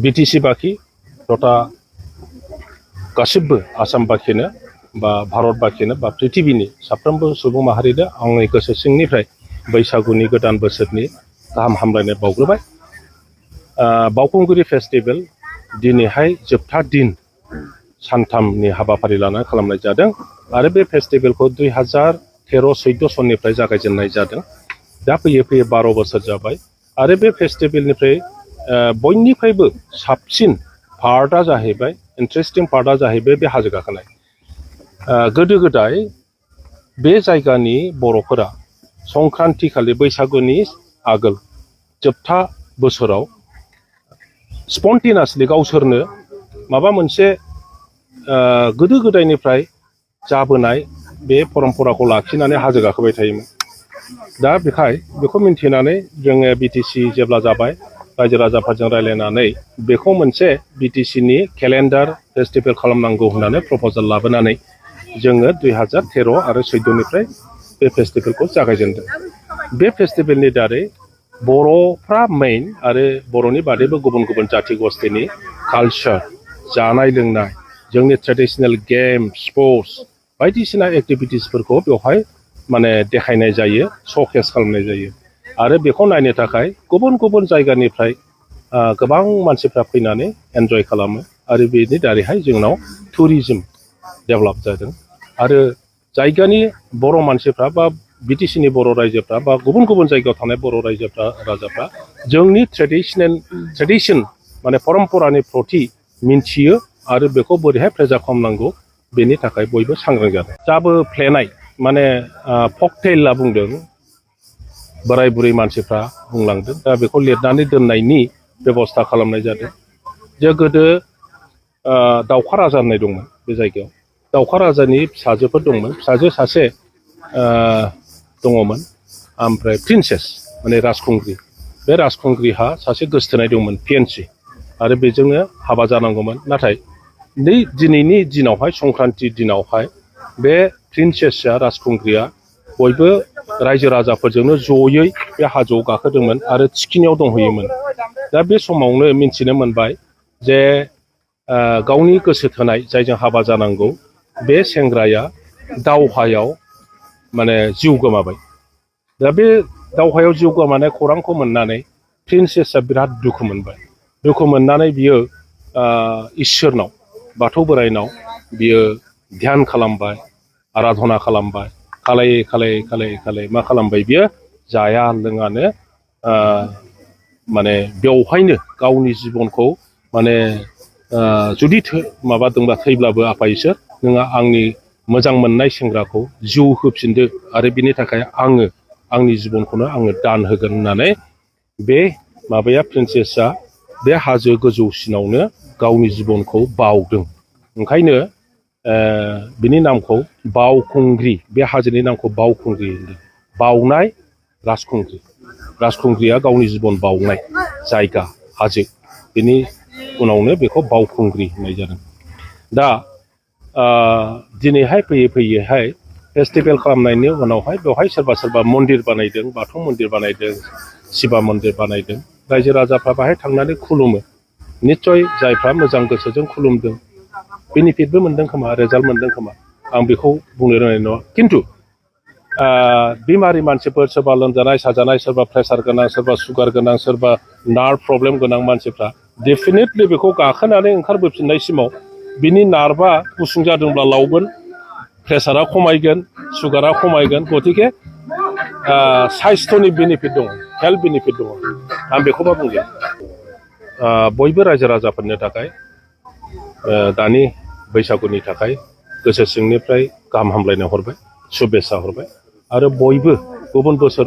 BTC बाखि तथा गासिबो आसाम बाखिनो बा भारत बाखिनो बा पृथिबीनि साफ्रोमबो सुबुं माहारिनो आंनि गोसो सिंनिफ्राय बैसागुनि गोदान बोसोरनि गाहाम हामलायनाय बावग्रोबाय। बावखुंग्रि फेस्टिभेल दिनैहाय जोबथा दिन सानथामनि हाबाफारि लानानै खालामनाय जादों आरो बे फेस्टिभेलखौ 2013-14 सननिफ्राय जागायजेननाय जादों। दा फैयै फैयै 12 बोसोर जाबाय आरो बे फेस्टिभेलनिफ्राय बयनिफ्रायबो साबसिन पार्टआ जाहैबाय इन्टारेस्टिं पार्टआ जाहैबाय बे हाजो गाखोनाय। गोदो गोदाय बे जायगानि बर'फोरा संक्रान्ति खालि बैसागुनि आगोल जोबथा बोसोराव स्पन्टेनियासलि गावसोरनो माबा मोनसे गोदो गोदायनिफ्राय जाबोनाय बे परम्पराखौ लाखिनानै हाजो गाखोबाय थायोमोन। दा बेखौ मिन्थिनानै जोङो बिटिसि जेब्ला जाबाय रायजो राजाफोरजों रायज्लायनानै बेखौ मोनसे बिटिसिनि केलेन्डार फेस्टिभेल खालामनांगौ होननानै प्रप'जाल लाबोनानै जोङो 2013 आरो 14निफ्राय बे फेस्टिभेलखौ जागायजेनदों। बे फेस्टिभेलनि दारै बर'फ्रा मेइन आरो बर'नि बादैबो गुबुन गुबुन जाथि गस्थिनि कालचार जानाय लोंनाय जोंनि ट्रेडिशनेल गेम स्पर्ट्स बायदिसिना एक्टिभिटिसफोरखौ बेवहाय माने देखायनाय जायो, श'केस खालामनाय जायो आरो बेखौ नायनो थाखाय गुबुन गुबुन जायगानिफ्राय गोबां मानसिफ्रा फैनानै एन्जय खालामो आरो बेनि दारैहाय जोंनाव टुरिजम डेभेलप जादों आरो जायगानि बर' मानसिफ्रा बा बिटिसिनि बर' रायजोफ्रा बा गुबुन गुबुन जायगायाव थानाय बर' राजाफ्रा जोंनि ट्रेडिशन माने परम्परानि प्रति मिन्थियो आरो बेखौ बोरैहाय प्रेजार्भ खालामनांगौ बेनि थाखाय बयबो सांग्रां जादों। जाबोफ्लेनाय माने फकटेलआ बुंदों, बोराय बुरै मानसिफ्रा बुंलांदों, दा बेखौ लिरनानै दोननायनि बेबस्था खालामनाय जादों। जे गोदो दाउखा राजा होननाय दंमोन बे जायगायाव, दाउखा राजानि फिसाजोफोर दंमोन, फिसाजो सासे दङमोन ओमफ्राय प्रिन्सेस माने राजखुंग्रि, बे राजखुंग्रिहा सासे गोसथोनाय दंमोन पिएनसि आरो बेजोंनो हाबा जानांगौमोन। नाथाय दिनैनि दिनावहाय संक्रान्ति दिनावहाय बे प्रिन्सेसआ राजखुंग्रिया बयबो रायजो राजाफोरजोंनो जयै बे हाजोआव गाखोदोंमोन आरो थिखिनियाव दंहैयोमोन। दा बे समावनो मिन्थिनो मोनबाय जे गावनि गोसो थोनाय जायजों हाबा जानांगौ बे सेंग्राया दावहायाव माने जिउ गोमाबाय। दा बे दावहायाव जिउ गोमानाय खौरांखौ मोननानै प्रिन्सेसआ बिराद दुखु मोनबाय। दुखु मोननानै बियो इसोरनाव बाथौ बोराइनाव बियो ध्यान खालामबाय, आराधना खालामबाय, खालायै मा खालामबाय बियो जाया लोङानो माने बेवहायनो गावनि जिबनखौ माने जुदि माबादोंबा थैब्लाबो आफा इसोर नोंहा आंनि मोजां मोननाय सेंग्राखौ जिउ होफिनदो आरो बिनि थाखाय आङो आंनि जिबनखौनो आङो दान होगोन होननानै बे माबाया प्रिन्सेसआ बे हाजो गोजौसिनावनो गावनि जिबनखौ बाउदों। ओंखायनो बिनि नामखौ बावखुंग्रि, बे हाजोनि नामखौ बावखुंग्रि होनदों। बाउनाय राजखुंग्रि, राजखुंग्रिया गावनि जिबन बाउनाय जायगा हाजो, बेनि उनावनो बेखौ बावखुंग्रि होननाय जादों। दा दिनैहाय फैयैहाय फेस्टिभेल खालामनायनि उनावहाय बेवहाय सोरबा सोरबा मन्दिर बानायदों, बाथौ मन्दिर बानायदों, शिबा मन्दिर बानायदों। रायजो राजाफ्रा बाहाय थांनानै खुलुमो। निस्सय जायफ्रा मोजां गोसोजों खुलुमदों बेनिफिटबो मोनदों खोमा, रिजाल्ट मोनदों खोमा, आं बेखौ बुंनो रोंनाय नङा। खिन्थु बेमारि मानसिफोर, सोरबा लोमजानाय साजानाय, सोरबा प्रेसार गोनां, सोरबा सुगार गोनां, सोरबा नार्भ प्रब्लेम गोनां मानसिफ्रा डेफिनेटलि बेखौ गाखोनानै ओंखारबोफिननायसिमाव बिनि नार्भआ गुसुं जादोंब्ला लावगोन, प्रेसारा खमायगोन, सुगारा खमायगोन। गतिके साइस्थ'नि बेनिफिट दङ, हेल्थ बेनिफिट दङ। आं बेखौबा बुंगोन बयबो रायजो राजाफोरनि थाखाय दानि बैसागुनि थाखाय गोसो सिंनिफ्राय गाहाम हामलायनाय हरबाय, शुभेच्छा हरबाय आरो बयबो गुबुन बोसोर